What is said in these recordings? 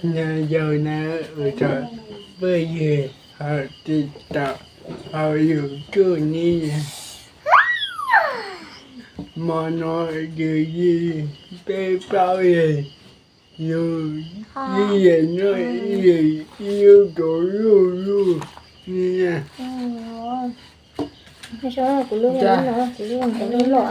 Nyob zoo na, ua tsaug phooj ywg hauv TikTok, hauv YouTube ne. Hmo no yus yeej peb plaub yus, yus ib yam no, ib yam ib lub rau luj luj ne. Kuv lub no, kuv lub no loj.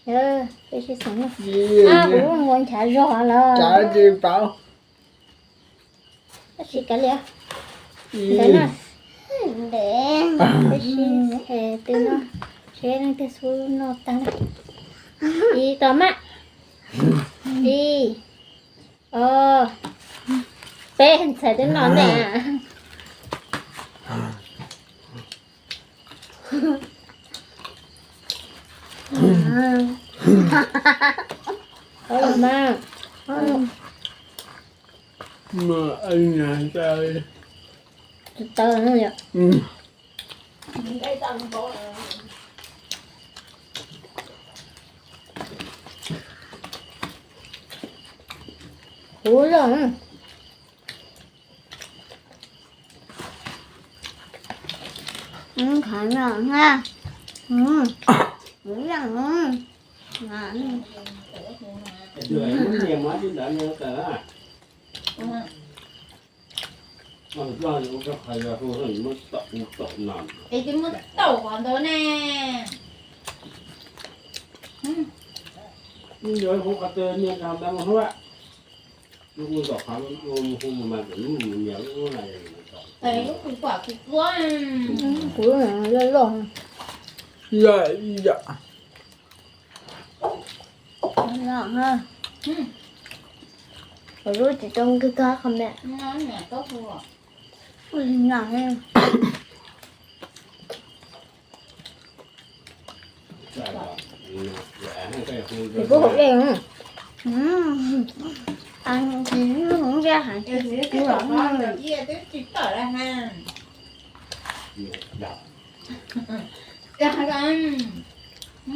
Peb sib xeem na. Kuv lub nkaus nchav zog los. Tab sis kav liam. Ntawd na. Peb sib xeem twb no, seb leej twg xub noj tag na. Ib tau mas. Ib, ob, peb ntxhais twb noj ntej. Tsis tau no yom. Huv loj. Khav no ha. Huv loj. Es twb muab taum qhov ntawd ne. Hu qhov twg niag nrog npaj mus hlub, hu tom qhov hu mus mas tus hnub mus nyias lub na. Kuv loj loj. Yam yam. Kuv lub tsis tau kawg kawg qhov me. Kuv hauv dej.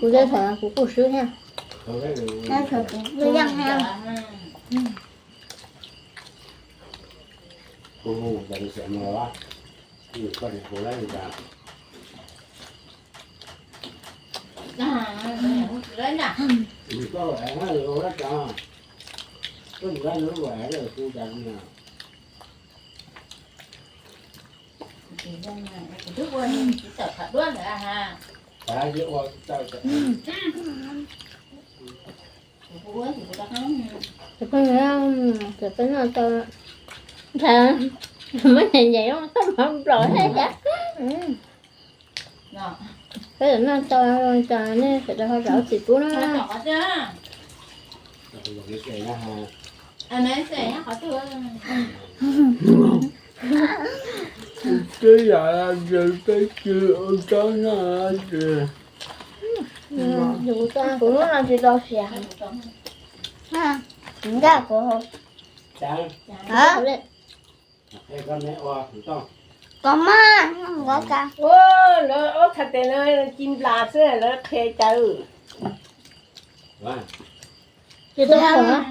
Kuv teb thaum kuv kuj swb thiab. Teb thaum kuv kuj yeej thiab. Peb noj tau, ntshai muab nyaim nyaim koj mov nplaum thiab cas. Peb noj tau, nej sawv daws ho zam txim pub na. Twb yog peb tsis ua tau no ces kuv lub no tsis tau siav. Nkaj kuv hauv. Kov mas, kov kas. Lawv ob txhais tes no ci nplas xwb lawv qhia cas. Tsis tau siav.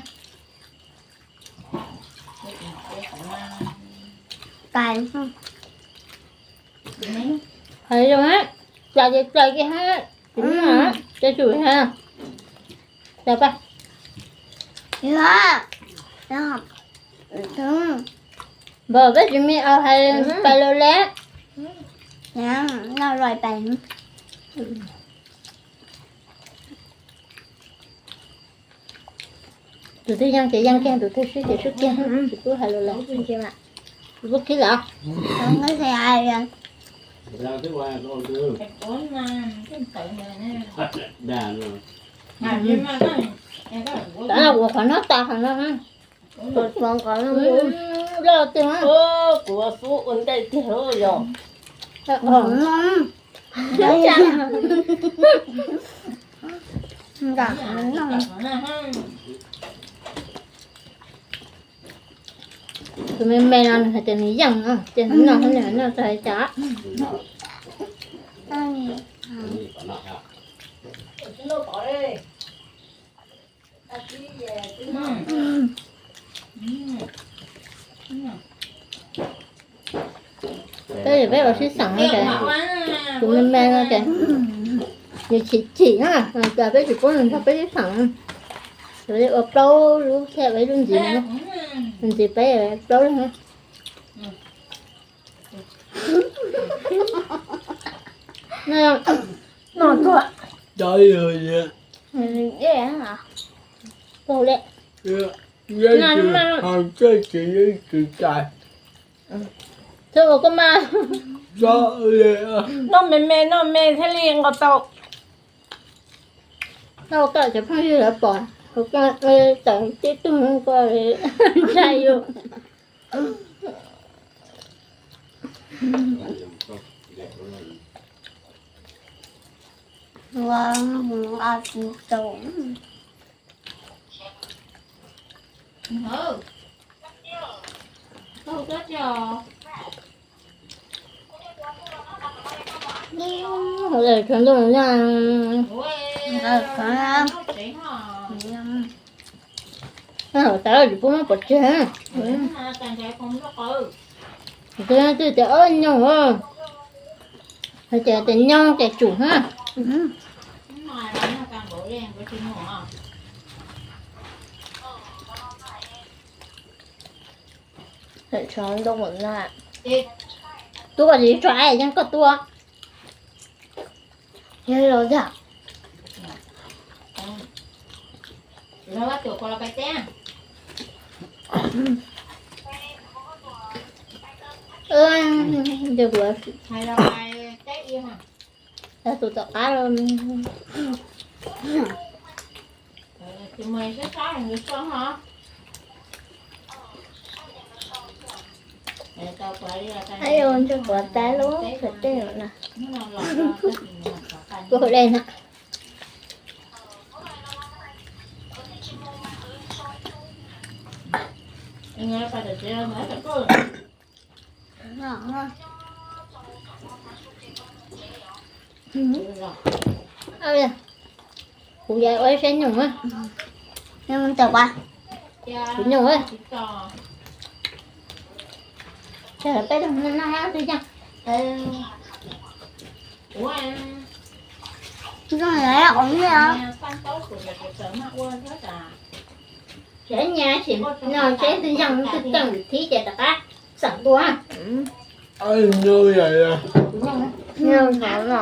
Hais zoo, cas ces cas kiag, ces tsum ha. Cas pas. Npawg peb tsis me aus hais pas lawm le. Noj loj pas. Tus twg yeej ces yeej kiag, tus twg swb ces swb kiag, tsis pub hais lus lawm. Tsis pub khib lawm. Tav no kuv qhov no tas qhov no. Loj tiag. Kuv xub ua ntej tiag yog. Tus me me no nws hais tias nws yeej, ces nws noj, nws noj txog cas. Peb, peb ua sib xeem no ces tus me me no ces nws chim chim na, ces peb tsis pub nws nrog peb sib xeem. Ua plaub lub thiab ua ib lub ntxiv, ntxiv peb plaub lub. Noj tuaj. Noj me me noj me thiaj li nqos tau. Noj kom cov phooj ywg lawv pom, tawm tib tug ko ntshai yus. Hauv tsev tsis pub muab pov tseg. Twb tias ob nyoog, hais tias tias nyoog ces tsum na. Tua tsis tso, yeej koj tua. Tus tom qab los. Ntsuag quav tab lub khaws tej no na. Kuv hauv dej na. Kuv yuav ua ib sab nyoog, kuv nyoog, peb tug no no twb yog. Tsev nyab tsis no, tsev twg yeej twg teej thib ces rov qab xeem tua. Nyoog os. Nyoog os.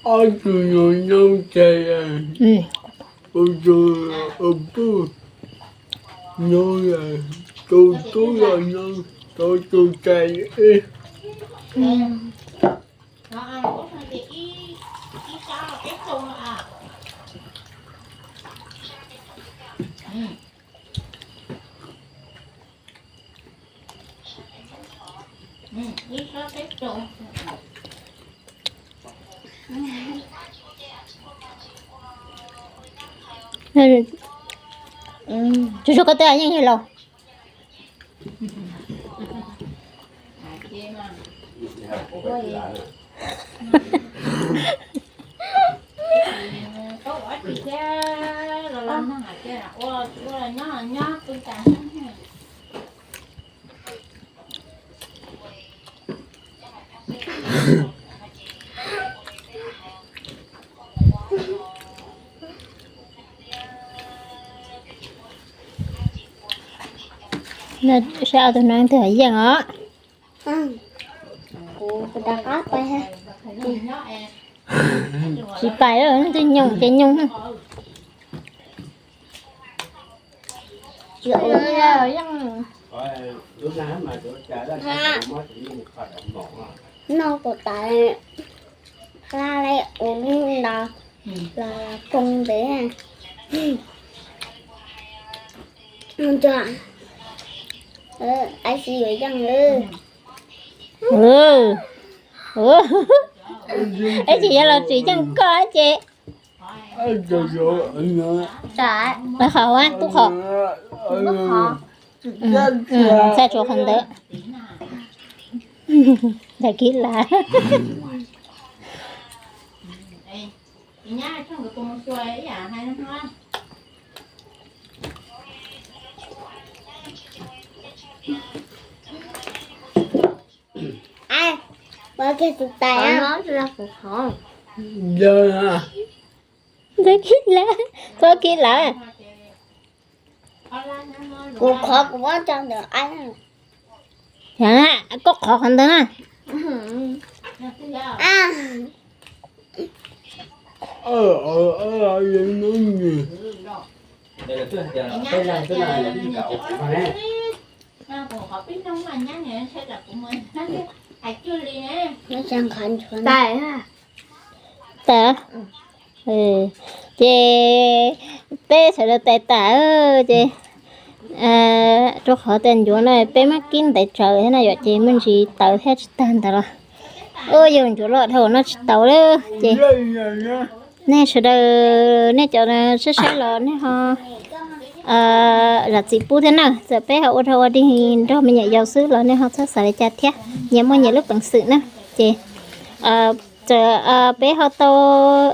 Ob tug no nyoog ces ua tus ua puj nyoog, tus tub los nyoog, tus tus ces ib. Tsuas tsuas koj tej yeej yog laus. Saib ob tug no twg hais yeej os. Tsis pais, twb nyoog ces nyoog. Noj tus tais, hla le ua ntau. Los poo ntawd. Ai tsis yuav yeej. Es tsis yog los tsis yeej koj ces. Qhov tub qhov. Txhaj tsuas qhov ntawd. Ntawd kib lawm. Ntawd kib lawm, koj kib lawm. Kuv qhov kuv muab rau ntawm ai. Koj qhov qhov ntawd na. Tas. Ces peb sawv daws tais tas ces rau qhov tias ncuav no peb muab kib ntev tsawv thiab na yom, ces me ntsis tawv thiab tsis tag ntawd los. Ua yog ncuav los dhau no tsis tau lawm ces nej sawv daws nej cov saib saib los nej ho zam txim pub thiab na. Txawm peb ho ua rau ua dig nrog me nyuam yaus xwb los nej ho txhob xav li cas thiab, nyias muaj nyias lub peev xwm na. Ces txawm peb ho tau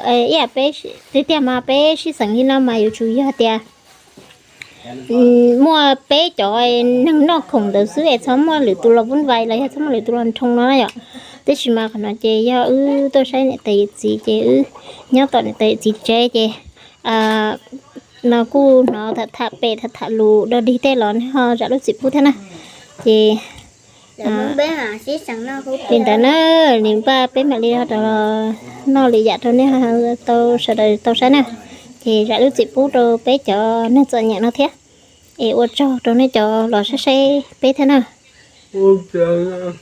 ib yam peb tiag tiag mas peb sib xeem li no mas yuav tsum yog tias muaj peb cov neeg noj khoom ntawd xwb es txhob muaj lwm tus los vub vais los yog txhob muaj lwm tus los nroo no na yom. Tab sis mas qhov no ces yog wb tuaj saib niam tais yawm txiv ces wb nyob tom niam tais yawm txiv tsev ces no kuj hnov tham tham pem tham tham lus dog dig tej los nej ho zam lub txim pub thiab na. Ces li ntawd na, nws npaj peb mam li ho rov noj lwm yam rau nej tau sawv daws tau saib na. Ces zam lub txim pub rau peb cov neeg txom nyem no thiab, es ua tsaug rau nej cov los saib saib peb thiab na. Ua tsaug.